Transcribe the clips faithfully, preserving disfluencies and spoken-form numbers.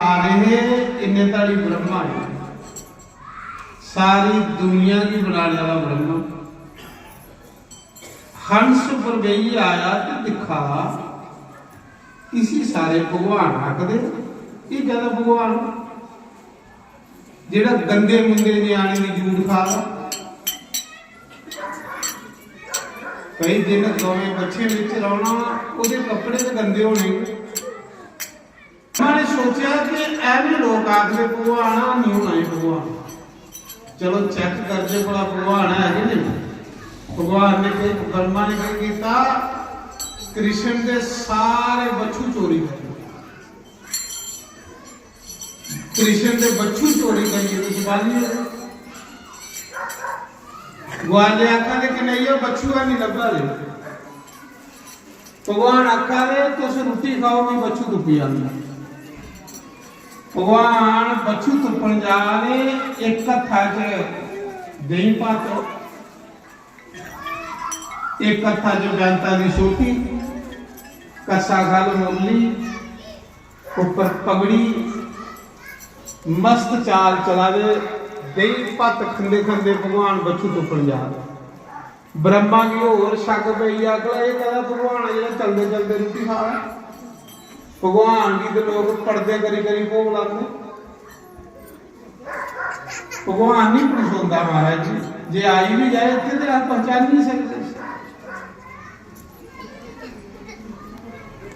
सारे हे, इन्ने धड़ी ब्रह्मा ने सारी दुनिया गी बनाने वाला ब्रह्मा हंस पर बेहियै आया ते दिक्खा, इसी सारे भगवान आखदे। एह् ज्यादा भगवान जेह्ड़ा गंदे मुंदे ञ्याणे दी जूठ खा दा। भाई, जिन्न गवें बच्छें बिच रौह्ना, ओह्दे कपड़े ते गंदे होने। उन्होंने सोचेआ कि ऐवें लोक आखदे भगवान आ, नहीं होना एह् भगवान। चलो चेक करदे भला भगवान है कि नहीं। भगवान ने केह्, ब्रह्मा ने केह् कीता? कृष्ण दे सारे बच्छु चोरी कर ले। कृष्ण दे बच्छु चोरी करियै ते छुपाली ओड़े। ग्वाले आखा दे, "कन्हैया, बच्छु है नहीं लब्भा दे।" भगवान आखा दे, "तुस रुट्टी खाओ, मैं बच्छु तुप्पी आंदा।" भगवान बच्छु तुप्पन जा दे, इक हत्था च देहीं पात्तर, इक हत्था च बैंता दी सोटी, कस्सा गल मुरली, उप्पर पगड़ी, मस्त चाल चला दे। देहीं भत्त खंदे खंदे भगवान बच्छु तुप्पन जा दे। ब्रह्मा गी होर शक पेई गेआ, आखदा, "एह् कैह्दा भगवान ऐ जेह्ड़ा चलदे चलदे रुट्टी खा दा?" भगवान गी ते लोक पड़दे करी करी भोग लांदे। भगवान नहीं पन्छोंदा महाराज जी, जे आई भी जाए इत्थे ते अस पहचानी नहीं सकदे।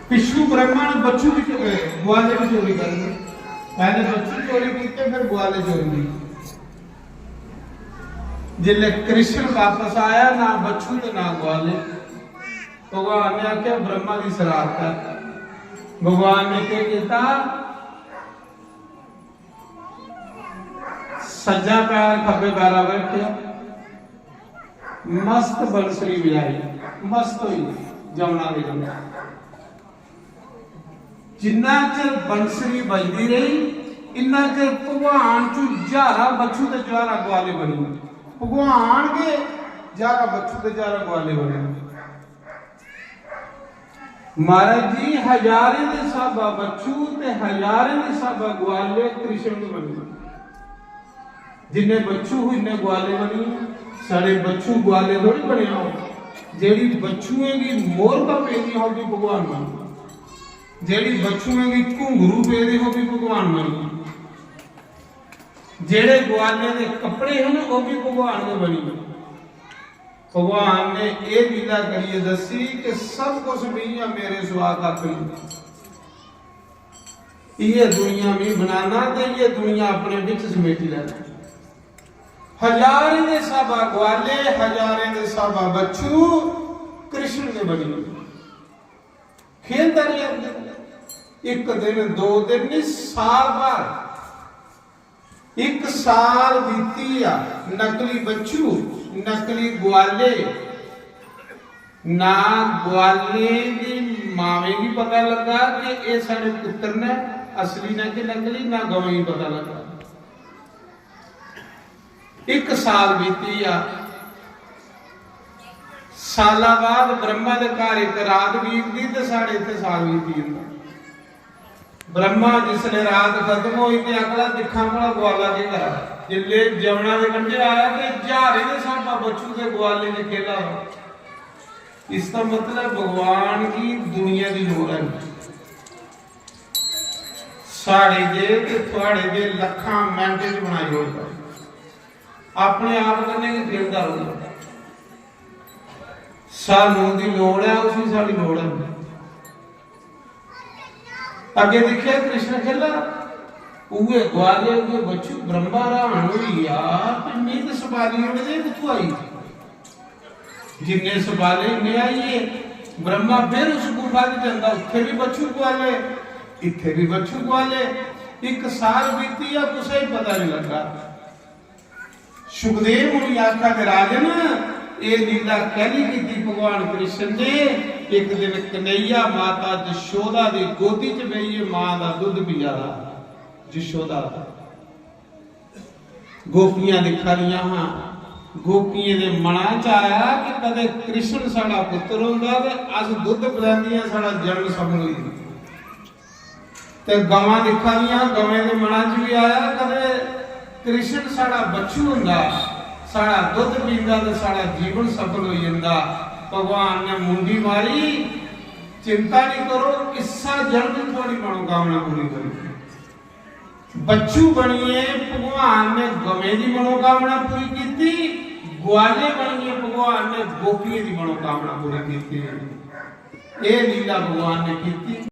पिच्छू ब्रह्मा ने बच्छु भी चो-, ए, ग्वाले भी चोरी कर लिए। पहले बच्छु चोरी किए, फिर ग्वाले चोरी किए। जिसले कृष्ण वापस आया, ना बच्छु ते ना ग्वाले। भगवान ने आख्या, "ब्रह्मा की शरारत है।" भगवान ने क्या किया? सज्जा पैर खब्बे पैरा पर रखेआ, मस्त बंसरी बजाई, मस्त होई जमुना दे कंढे। जिन्ना चिर बंसरी बजदी रेही, इन्ना चिर भगवान चू ज्हारां बच्छु ते ज्हारां ग्वाले बनी। भगवान गै ज्हारां बच्छु ते ज्हारां ग्वाले बने। महाराज जी, हजारें दे स्हाबा बच्छु ते हजारें दे स्हाबा ग्वाले कृष्ण दे बनी। जिन्ने बच्छु हो, इन्ने ग्वाले बनी। साढ़े बच्छु ग्वाले थोड़ी बने हो। जेड़ी बच्छुएं गी मोरका पेदी हो, भी भगवान बनी। जेड़ी बच्छुएं गी घुंघरू पेदे हो, भी भगवान बनी। जेड़े ग्वाले दे कपड़े हैं ना, वो भी भगवान दे बनी। भगवान ने एह लीला करियै दस्सी कि सब कुछ मिगी आ, मेरे सिवा कक्ख नहीं। इयै दुनिया में बनाना ते इयै दुनिया अपने बिच समेटी लैना। हजारें दे स्हाबा ग्वाले, हजारें दे स्हाबा बच्छु कृष्ण दे बनी। खेलदा रेहा। इक दिन, दो दिन नहीं, साल भर। इक साल बीती आ। नकली बच्छु, नकली ग्वाले। ना ग्वालें दी मावें गी पता लगा कि एह साढ़े पुत्र ने, असली ने कि नकली, ना गवें गी पता लगा। इक साल बीती आ। साला बाद ब्रह्मा दे घर इक रात बीतदी ते साढ़े इत्थे साल बीती जंदा। ब्रह्मा जिसले रात खत्म होई ते अगला दिक्खां भला ग्वाला केह् करा। जिसले जमुना दे कंढे आया ते ज्हारें दे स्हाबा बच्छु ते ग्वाले ने खेला। इसदा मतलब भगवान गी दुनिया दी लोड़ है। साढ़े जे ते थुआड़े जे लक्खां मिंट च बनाई ओड़दा। अपने आप कन्नै गै खेलदा रौंह्दा। सानू दी लोड़ ऐ, उसी साढ़ी लोड़ है। अग्गें दिक्खेआ कृष्ण खेला, उ'ऐ ग्वाले, उ'ऐ बच्छु। ब्रह्मा र्हान होई गेआ, "ते में ते सपाली ओड़े दे, कुत्थूं आई?" जिन्ने सपाले इन्ने आई गे। ब्रह्मा फिर उस गुफा च जंदा, उत्थे भी बच्छु ग्वाले, इत्थे भी बच्छु ग्वाले। इक साल बीती गेआ, कुसै गी पता नहीं लगा। सुखदेव मुनि आखा दे, "राजन, एह लीला कैली कीती भगवान कृष्ण ने?" इक दिन कन्हैया माता जशोदा दी गोदी च बेहियै मां दा दुद्ध पिया दा। जशोदा गोपियां दिक्खा दियां हां। गोपियें दे मना च आया कि कदे कृष्ण साढ़ा पुत्र होंदा ते अस दुद्ध पलैंदियां, साढ़ा जन्म सफल होई जंदा। ते गवां दिक्खा दियां, गवें दे मना च बी आया, कदे कृष्ण साढ़ा बच्चू होंदा, साढ़ा दुद्ध पींदा ते साढ़ा जीवन सफल होई जंदा। भगवान ने मुंडी मारी, "चिंता नहीं करो, इस्सा जन्म च थुआड़ी मनोकामना पूरी करी।" बच्चू बनिए भगवान ने गवें दी मनोकामना पूरी कीती, ग्वाले बनिए भगवान ने गोपियें दी मनोकामना पूरी कीती। एह लीला भगवान ने कीती।